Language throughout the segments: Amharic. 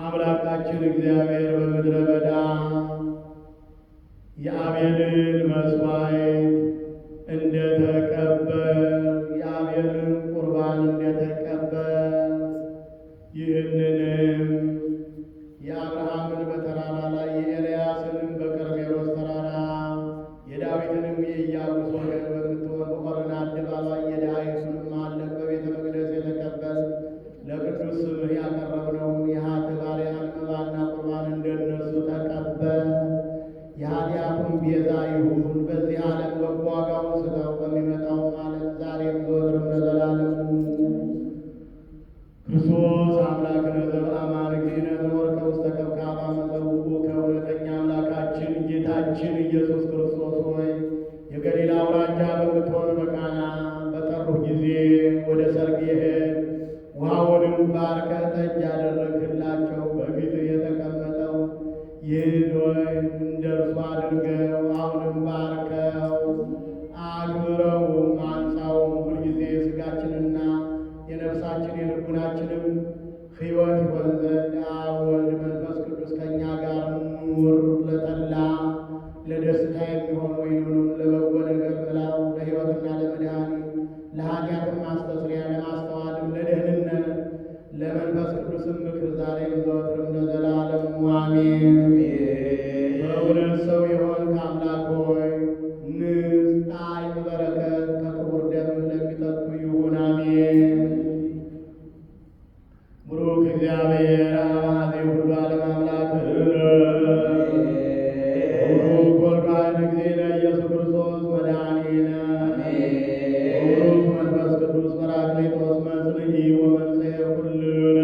አምላካችን እግዚአብሔር በምድረ በዳ የአቤልን መስዋዕት እንደተቀበል የአቤልን ቁርባን እንደተቀበል ይህንንም የአብርሃምን በተራራ ላይ የኤልያስንም በቀርሜሎስ ተራራ የዳዊትንም የኢያቡስ ወገን በምትሆን በኦርና አደባባይ የድሃይቱንም ማለቅ በቤተ መቅደስ የተቀበል ለቅዱስ ስምህ ያቀረብነውን የኃጥእ ባሪያህን መባና ቁርባን እንደነሱ ተቀበል። የኃጢአቱን ቤዛ ይሁን። በዚህ ዓለም በጎ ዋጋውን ስጠው፣ በሚመጣውም ዓለም ዛሬም ዘወትርም ለዘላለሙ። ክርስቶስ አምላክነ ዘበአማን እግዚእነ ዘወርከ ውስተ ከብካባ መጸውዑ ከእውነተኛ አምላካችን ጌታችን ኢየሱስ ክርስቶስ ሆይ የገሊላ አውራጃ በምትሆን በቃና በጠሩህ ጊዜ ወደ ሰርግ የሄድ ውሃውንም ባርከህ ጠጅ ያደረግህላቸው በፊትህ የተቀመጠው ይህን ወይን እንደ እርሱ አድርገው አሁንም ባርከው አክብረውም አንጻውም። ሁልጊዜ የሥጋችንና የነፍሳችን የልቡናችንም ሕይወት ይሆን ዘንድ አብ ወልድ መንፈስ ቅዱስ ከእኛ ጋር ኑር። ለጠላ ለደስታ የሚሆን ወይኑንም ለበጎ ነገር ምላው፣ ለሕይወትና ለመድኃኒት ለኃጢአትም ማስተስሪያ ለማስተዋልም ለደህንነት ለመንፈስ ቅዱስም ምክር ዛሬም ዘወትርም ለዘላለሙ አሜን። በእውነት ሰው የሆንክ አምላክ ሆይ ንጽሕ ጣዕም በረከት ከክቡር ደምህ ለሚጠጡ ይሁን፣ አሜን። ቡሩክ እግዚአብሔር አብ አኃዜ ኩሉ ዓለም አምላክ ቡሩክ ወልድ ዋሕድ እግዚእነ ኢየሱስ ክርስቶስ መድኃኒነ ቡሩክ መንፈስ ቅዱስ ጰራቅሊጦስ መጽንዒ ወመንጽሔ ኩልነ።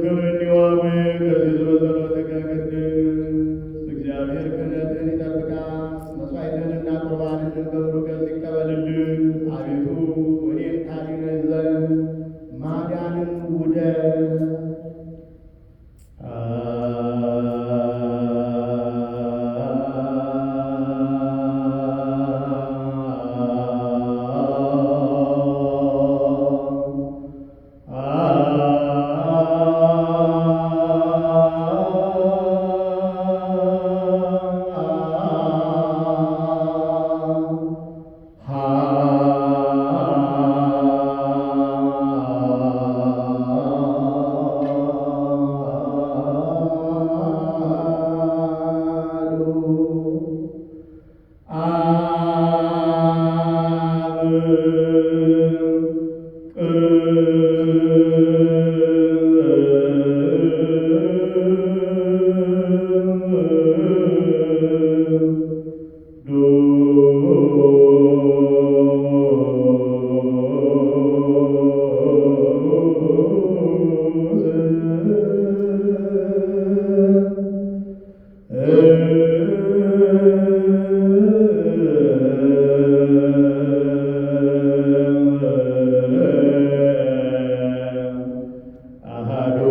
ዘክርኒ ወአቡየ ቀሲስ በጸሎትከ ቅድስት። እግዚአብሔር ክህነትህን ይጠብቃል፣ መሥዋዕትህንና ቁርባንህንም በብሩህ ገጽ ይቀበልልህ። አቤቱ እኔን ታድነኝ ዘንድ ማዳንን ውደድ። አሐዱ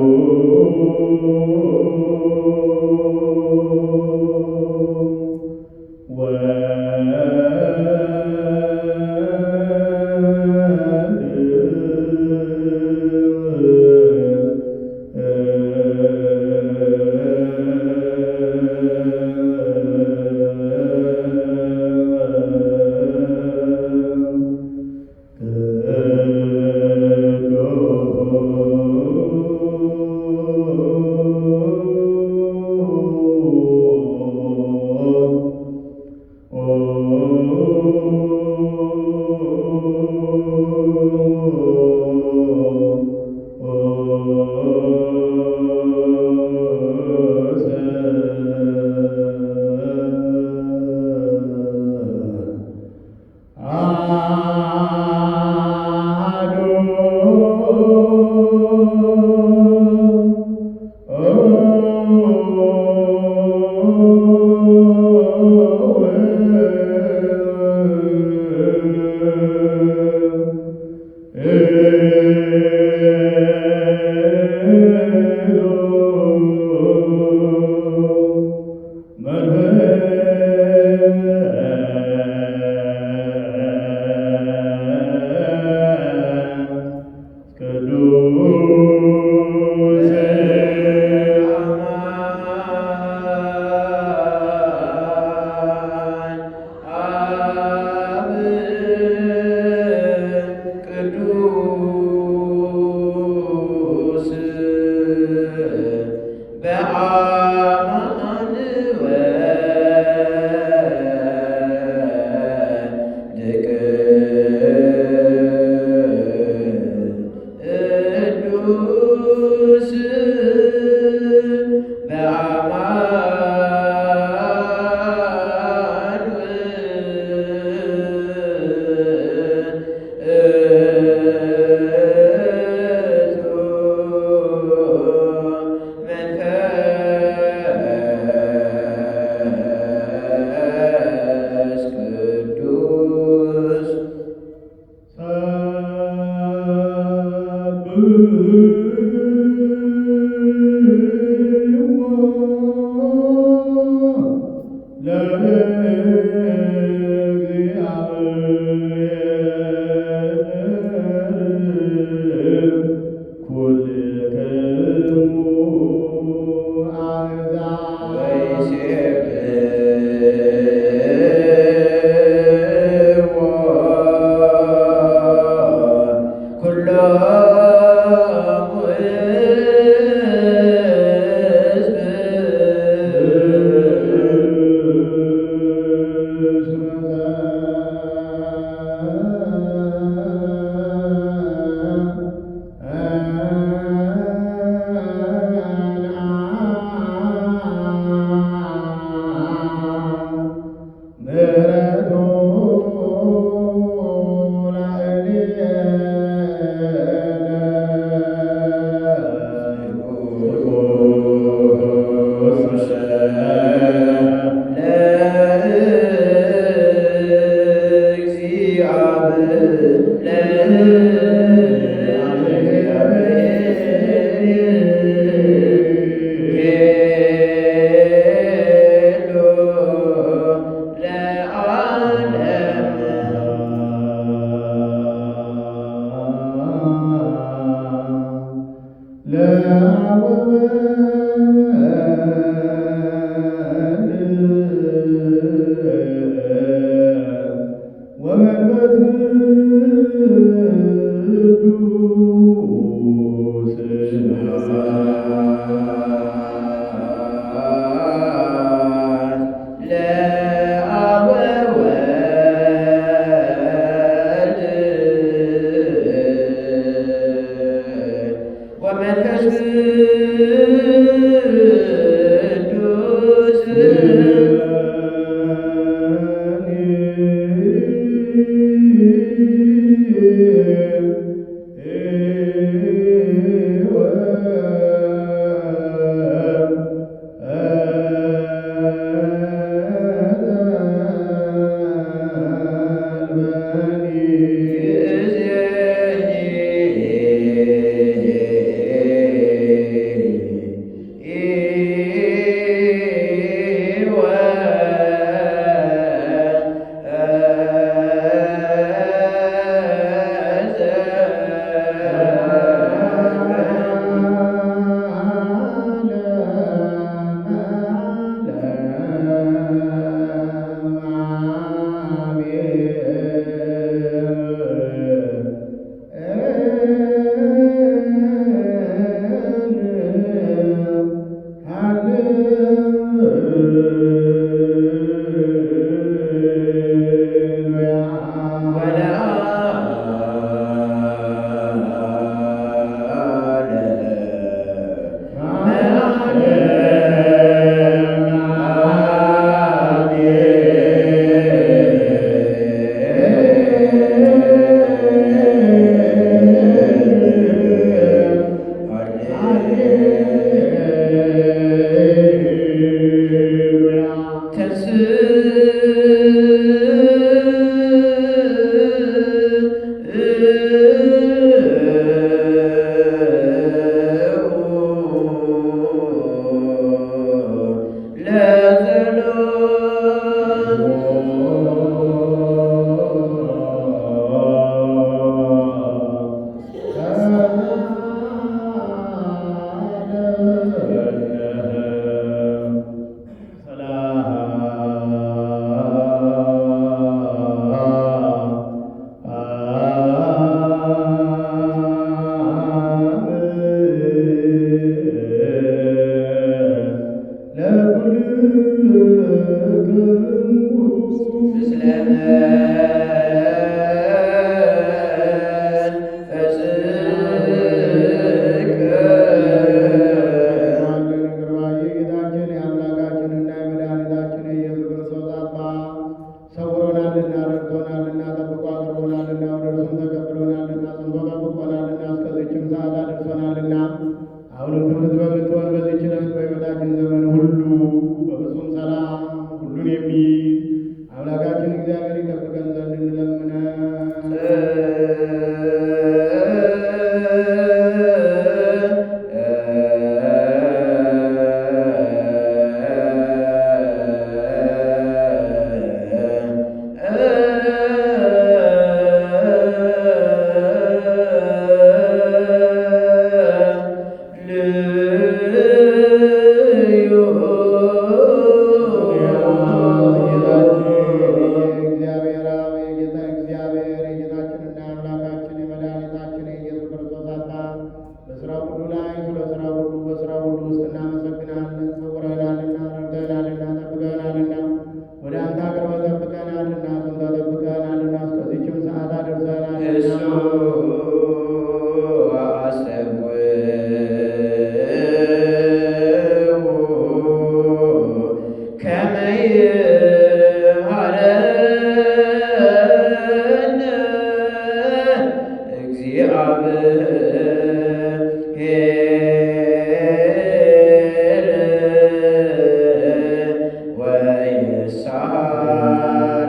ወይሳል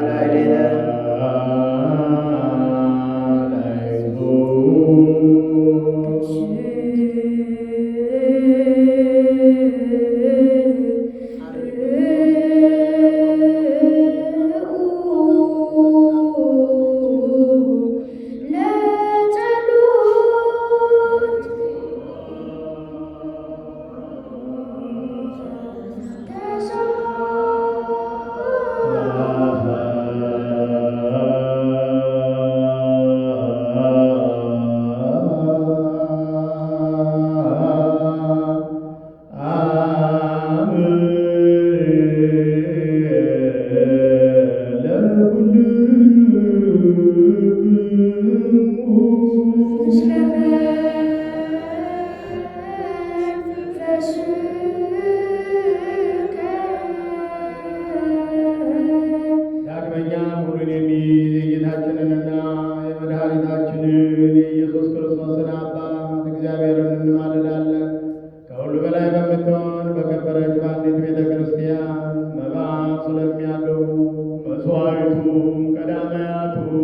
ላዕሌነ። መስዋዕቱን ቀዳማያቱን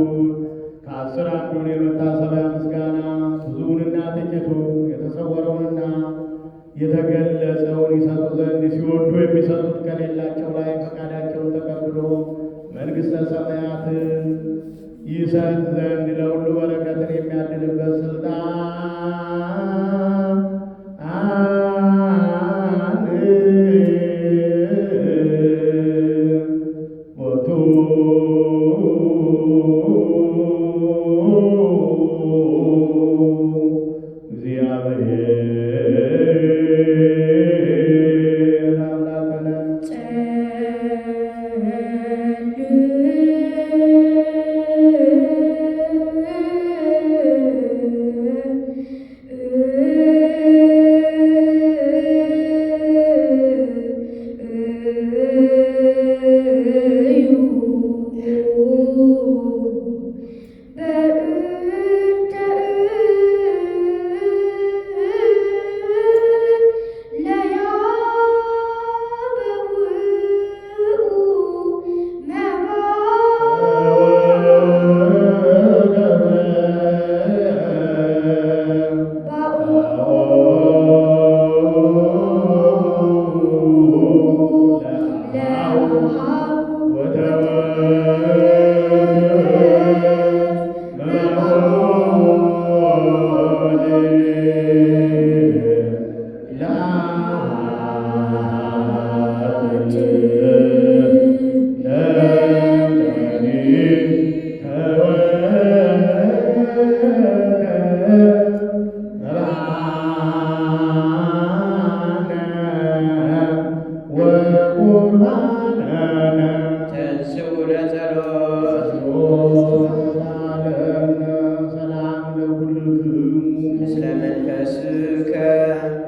ከአስር አንዱን የመታሰቢያ ምስጋና ብዙውንና ጥቂቱን የተሰወረውንና የተገለጸውን ይሰጡ ዘንድ ሲወዱ የሚሰጡት ከሌላቸው ላይ ፈቃዳቸውን ተቀብሎ መንግሥተ ሰማያትን ይሰጥ ዘንድ ለሁሉ በረከትን የሚያድልበት ስልጣን ቦቱ እግዚአብሔር አምላክነ። ተንሥኡ ለጸሎት። ሰላም ለኩልክሙ ምስለ መንፈስከ።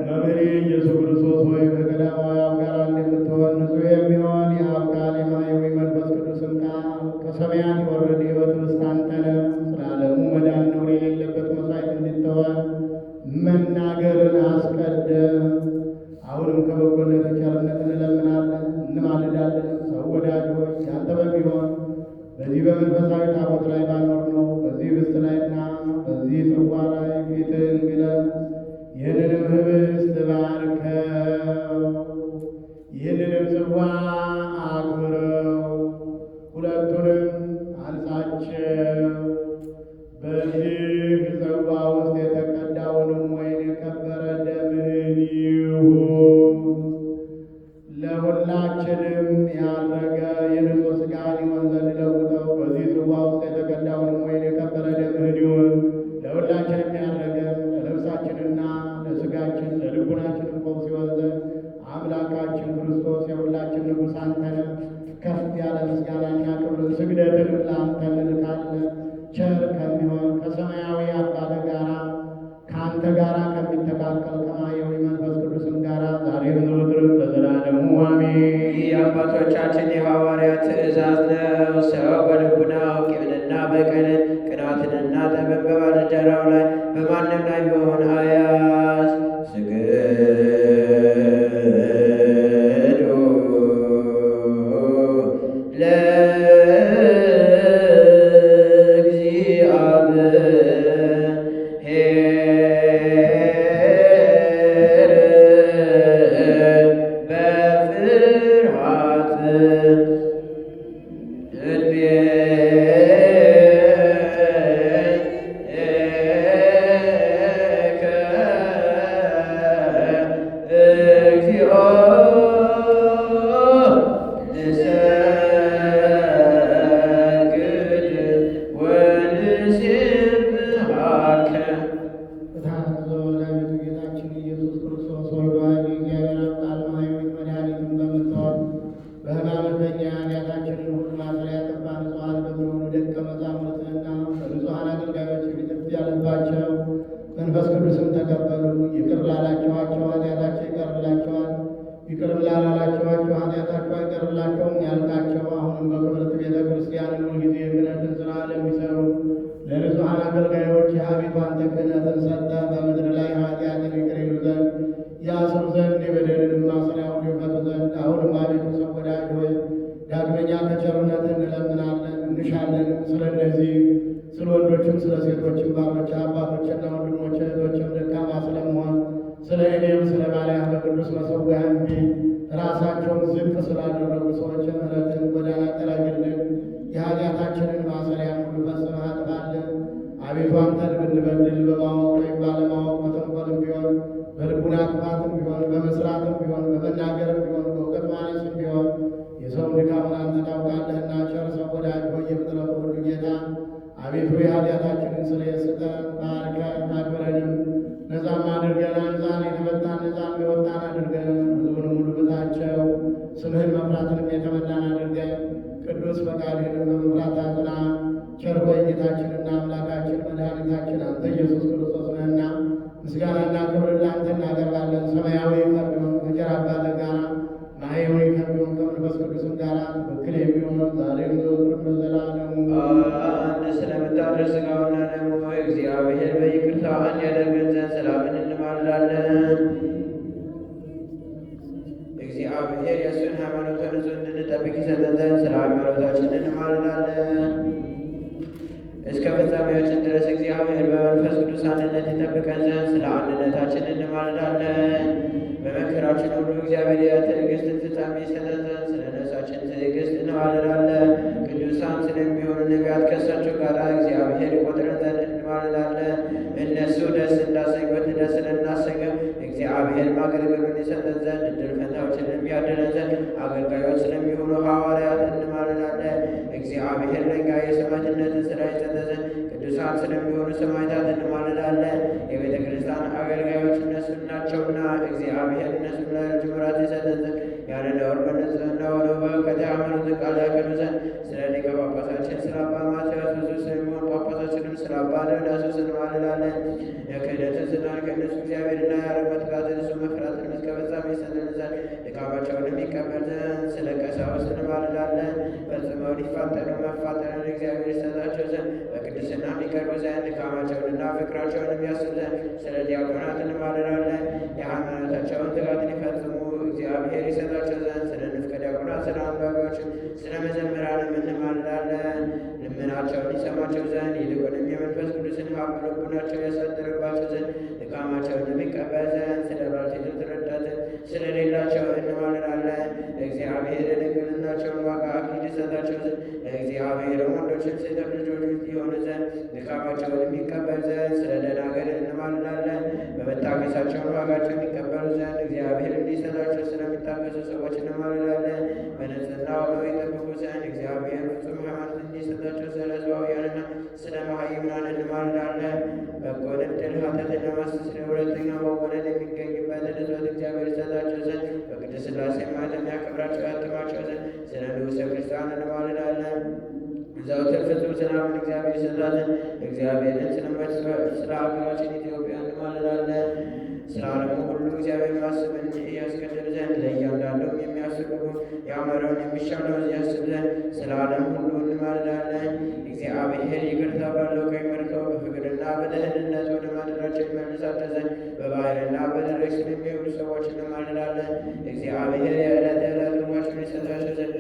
መምህሬ ኢየሱስ ክርስቶስ ሆይ፣ ከቀዳማዊ አብ ጋር አንድ የምትሆን፣ ንጹሕ የሚሆን የአብ ቃል፣ የማኅየዊ መንፈስ ቅዱስም ቃል፣ ከሰማያት የወረደ የሕይወት ኅብስት አንተ ነህ። ስለ ዓለሙ መዳን ነውር የሌለበት መሥዋዕት እንድትሆን መናገርን አስቀደም። አሁንም ከበጎነት ቸርነት እንለምናለን እንማልዳለን። ሰው ወዳጅ ሆይ፣ ያንተ በሚሆን በዚህ በመንፈሳዊ ታቦት ላይ ባኖርነው በዚህ ኅብስት ላይና በዚህ ጽዋ ላይ ፊትህን ግለጽ። ይህንንም ኅብስት ባርከው፣ ይህንንም ጽዋ አክብረው፣ ሁለቱንም አንጻቸው። በዚህ ጽዋ ውስጥ የተቀዳውንም ወይን የከበረ ደምህን ይሁን። ለሁላችንም ያረገ የንጹሕ ሥጋን ይሆን ዘንድ ለውጠው። በዚህ ጽዋ ውስጥ የተቀዳውንም ወይን የከበረ ደምህን ይሁን። ለሁላችንም ያረገ ለነፍሳችንና ለሥጋችን ለልቡናችንም ፈውስ ይሆን ዘንድ አምላካችን ክርስቶስ የሁላችን ንጉሥ አንተ ነህ። ከፍ ያለ ምስጋናና ክብርን ስግደትንም ለአንተ እንልካለን። ቸር ከሚሆን ከሰማያዊ አባት ጋራ ከአንተ ጋራ ከሚተካከል ከማየዊ መንፈስ ቅዱስም ጋራ ዛሬም ዘወትርም ለዘላለሙ አሜን። ይህ የአባቶቻችን የሐዋርያት ትእዛዝ ነው። ሰው በልቡናው ቂምንና በቀልን ቅናትንና ጠብን በባልንጀራው ላይ በማንም ላይ ቢሆን አያዝ። ስግዱ ለእግዚአብሔር በፍርሃት። እግዚኦ ንሰግድ ወንሴብሐከ። በታዘዘ ወላዲቱ ጌታችን ኢየሱስ ክርስቶስ ወልድ ዋሕድ የእግዚአብሔር አብ ቃል ማኅየዊት መድኃኒትም በምትሆን በሕማመተኛ ኃጢአታችንን ሁሉ ማሰሪያ ያጠፋ ንጹሐን በሚሆኑ ደቀ መዛሙርትህና በንጹሐን አገልጋዮች ፊት እፍ ያለባቸው መንፈስ ቅዱስን ተቀበሉ። ይቅር ላላችኋቸው ኃጢአታቸው ይቀርላቸዋል፣ ይቅርም ላላላችኋቸው ኃጢአታቸው አይቀርላቸውም ያልካቸው፣ አሁንም በክብርት ቤተ ክርስቲያን ሁልጊዜ የክህነትን ሥራ ለሚሰሩ ለንጹሐን አገልጋዮች የአቤቱ አንተ ክህነትን ሰጠህ። በምድር ላይ ኃጢአትን ይቅር ይሉ ዘንድ ያስሩ ዘንድ የበደልንም ማሰሪያ ሁሉ ይፈቱ ዘንድ፣ አሁንም አቤቱ ሰው ወዳጅ ሆይ፣ ዳግመኛ ከቸርነትህ ስለ እነዚህ ስለ ወንዶችም ስለ ሴቶችም ባሮች አባቶችና ወንድሞች እህቶችም ደካማ ስለመሆን ስለ እኔም ስለ ባሪያህ በቅዱስ መሠዊያ እንጂ ራሳቸውን ዝቅ ስላደረጉ ሰዎች ምሕረትህን ጎዳና ጥረግልን። የኃጢአታችንን ማሰሪያ ሁሉ ፈጽመህ አጥፋልን። አቤቱ አንተን ብንበድል በማወቅ ወይም ባለማወቅ በተንኮልም ቢሆን በልቡና ክፋትም ቢሆን በመስራትም ቢሆን በመናገርም ቢሆን በእውቀት ማነስም ቢሆን የሰውን ድካሙን አንተ ታውቃለህና፣ ቸር ሰው ወዳጅ ሆይ የፍጥረቱ ሁሉ ጌታ አቤቱ የኃጢአታችንን ስርየት ስጠን፣ ባርከን፣ አክብረንም ነፃም አድርገን አንጻን፣ የተፈታን ነፃም የወጣን አድርገን፣ ሕዝቡንም ሁሉ ፍታቸው። ስምህን መፍራትንም የተመላን አድርገን፣ ቅዱስ ፈቃድህንም በመፍራት አጽና። ቸር ሆይ ጌታችንና አምላካችን መድኃኒታችን አንተ ኢየሱስ ክርስቶስ ነህና ምስጋናና ክብር ለአንተ እናቀርባለን። ሰማያዊ ከሚሆን ከቸር አባትህ ጋር ማኅየዊ ከሚሆን ከመንፈስ ቅዱስም ጋር ትክክል የሚሆን ዛሬም ዘወትርም ለዘላለሙ አንድ ስለምታደርስ ሥጋውና ደሙ እግዚአብሔር በይቅርታው አንድ ያደርገን ዘንድ ሰላምን እንማልዳለን። እግዚአብሔር የእሱን ሃይማኖት ንጹሕ እንድንጠብቅ ይሰጠን ዘንድ ስለ ሃይማኖታችን እንማልዳለን። እስከ ፍጻሜያችን ድረስ እግዚአብሔር በመንፈስ ቅዱስ አንድነት ይጠብቀን ዘንድ ስለ አንድነታችን እንማልዳለን። በመከራችን ሁሉ እግዚአብሔር የትዕግስትን ፍጻሜ ይሰጠን ዘንድ ስለ ነፍሳችን ትዕግስት እንማልዳለን። ቅዱሳን ስለሚሆኑ ነቢያት ከእሳቸው ጋር እግዚአብሔር ይቆጥረን ዘንድ እንማልዳለን። እነሱ ደስ እንዳሰኙት ደስ ልናሰኘው እግዚአብሔር ማገልገሉን ይሰጠን ዘንድ እድል ፈንታዎችንም ያድለን ዘንድ አገልጋዮች ስለሚሆኑ ሐዋርያት እንማልዳለን። እግዚአብሔር ለእኛ የሰማዕትነትን ሥራ ይሰጠን ዘንድ ቅዱሳን ስለሚሆኑ ሰማዕታት እንማልዳለን። የቤተ ክርስቲያን አገልጋዮች እነሱ ናቸውና እግዚአብሔር እነሱን ለረጅም ወራት ይሰጠን ዘንድ ያለ ነውር በንጽሕና ሆነው በእውቀት የሃይማኖትን ቃል ያቀኑ ዘንድ ስለ ሊቀ ጳጳሳችን ስለ አባ ማትያስ ብፁዕ ስለሚሆን ጳጳሳችንም ስለ አባ ዲዮናስዮስ እንማልዳለን። የክህደትን ስልጣን ከእነሱ እግዚአብሔርና የዓለም መጥቃትን እሱ መፍራትን እስከ ፍጻሜ ይሰጠን ዘንድ ድካማቸውንም ይቀበል ዘንድ ስለ ቀሳውስት እንማልዳለን። ፈጽመው ሊፋጠኑ መፋጠንን እግዚአብሔር ይሰጣቸው ዘንድ በቅድስና ይቀርቡ ዘንድ ድካማቸውንና ፍቅራቸውንም ያስብ ዘንድ ስለ ዲያቆናት እንማልዳለን። የሃይማኖታቸውን ትጋትን ይፈጽሙ እግዚአብሔር ይሰጣቸው ዘንድ ስለ ንፍቀ ዲያቆናት፣ ስለ አንባቢዎችም ስለ መዘምራንም እንማልዳለን። ልመናቸውን ይሰማቸው ዘንድ ይልቁንም የመንፈስ ቅዱስን ሀብት በልቡናቸው ያሳድርባቸው ዘንድ ድካማቸውንም ይቀበል ዘንድ ስለ ባልቴቶች ረዳትን ስለሌላቸው እንማልዳለን። እግዚአብሔር የድንግልናቸውን ዋጋ አክሊል ይሰጣቸው ዘንድ ለእግዚአብሔር ወንዶችን ሴቶች ልጆች የሆኑ ዘንድ ድካማቸውንም ይቀበል ዘንድ ስለ ደናግል እንማልዳለን። በመታገሳቸውን ዋጋቸውን ይቀበሉ ዘንድ እግዚአብሔር እንዲሰጣቸው ስለሚታገሱ ሰዎች እንማልዳለን። በንጽሕና ሆነው ይጠብቁ ዘንድ እግዚአብሔር ፍጹም ሃይማኖት እንዲሰጣቸው ስለ ሕዝባውያንና ስለ መሃይምናን እንማልዳለን። በጎን ዕድል ኃጢአትን ለማስተስረይ ሁለተኛ መወለድ የሚገኝበትን ሕጽበት እግዚአብሔር ይሰጣቸው ዘንድ በቅድስት ሥላሴ ማኅተም ያከብራቸው ያትማቸው ዘንድ ስለ ንጉሠ ክርስቲያን እንማልዳለን። ዘወትር ፍጹም ሰላምን እግዚአብሔር ይሰጣት ዘንድ እግዚአብሔርን ስለ ሀገራችን ኢትዮጵያ እንማልዳለን። ስለ ዓለሙ ሁሉ እግዚአብሔር ማሰብን ያስቀድም ዘንድ ለእያንዳንዱም የሚያስፈልጉ ያማረውን የሚሻለውን ያስብ ዘንድ ስለ ዓለም ሁሉ እንማልዳለን። እግዚአብሔር ይቅርታ ባለው ቀኝ መርቶ በፍቅርና በደህንነት ወደ ማደሪያቸው ይመልሳቸው ዘንድ በባሕርና በደረቅ ስለሚሄዱ ሰዎች እንማልዳለን። እግዚአብሔር የዕለት የዕለት ምግባቸውን ይሰጣቸው ዘንድ